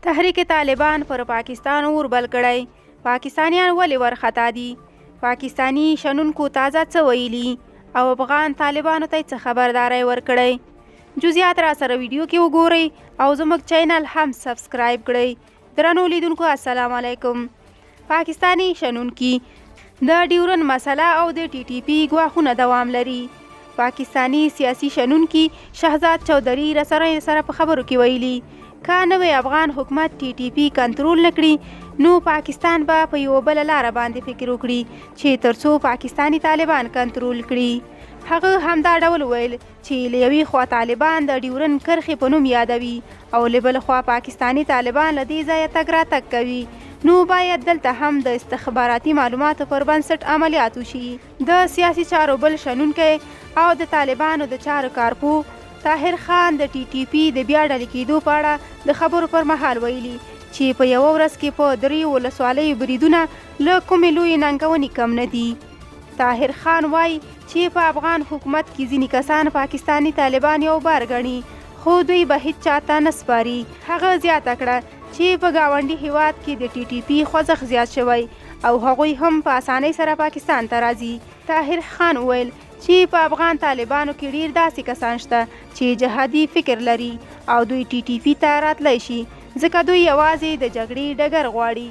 تحریک طالبان پر پاکستان اور بل کړی، پاکستانیان ولې ورخطا دي؟ پاکستاني شنونکو تازه څه ویلي او افغان طالبانو ته څه خبرداری ورکړی؟ جزئیات را سره ویډیو کې وګورئ او زموږ چینل هم سبسکرایب کړئ. درنو لیدونکو السلام علیکم. پاکستاني شنونکي د ډیورن مسله او د ټي ټي پي ګواښونه دوام لري. پاکستاني سیاسي شنونکي شهزاد چودري رسنیو سره په خبرو کې ویلي، که نوی افغان حکومت ټي ټي پي کنترول نه کړي نو پاکستان به په یوه بله لاره باندې فکر وکړي چې ترڅو پاکستاني طالبان کنترول کړي. هغه همدا ډول وویل چې له یوې خوا طالبان د ډیورن کرښې په نوم یادوي او له بل خوا پاکستاني طالبان له دې ځایه تګ راتګ کوي، نو باید دلته هم د استخباراتي معلوماتو پر بنسټ عملیات وشي. د سیاسي چارو بل شنونکی او د طالبانو د چارو کارپوه طاهر خان د ټي ټي پي د بیا ډلې کېدو په اړه د خبرو پر مهال ویلي چې په یوه ورځ کې په دریو ولسوالیو بریدونه له کومې لویې ننګونې کم نه دي. طاهر خان وايي چې په افغان حکومت کې ځینې کسان پاکستاني طالبان یو بار ګڼي، خو دوی به هیڅ چاته نه سپاري. هغه زیاته کړه چې په ګاونډي هیواد کې د ټي ټي پي خوځښت زیات شوی او هغوی هم په اسانۍ سره پاکستان ته راځي. طاهر خان وویل چې په افغان طالبانو کې ډیر داسې کسان شته چې جهادي فکر لري او دوی ټي ټي پي ته راتلی شي، ځکه دوی یوازې د جګړې ډګر غواړي.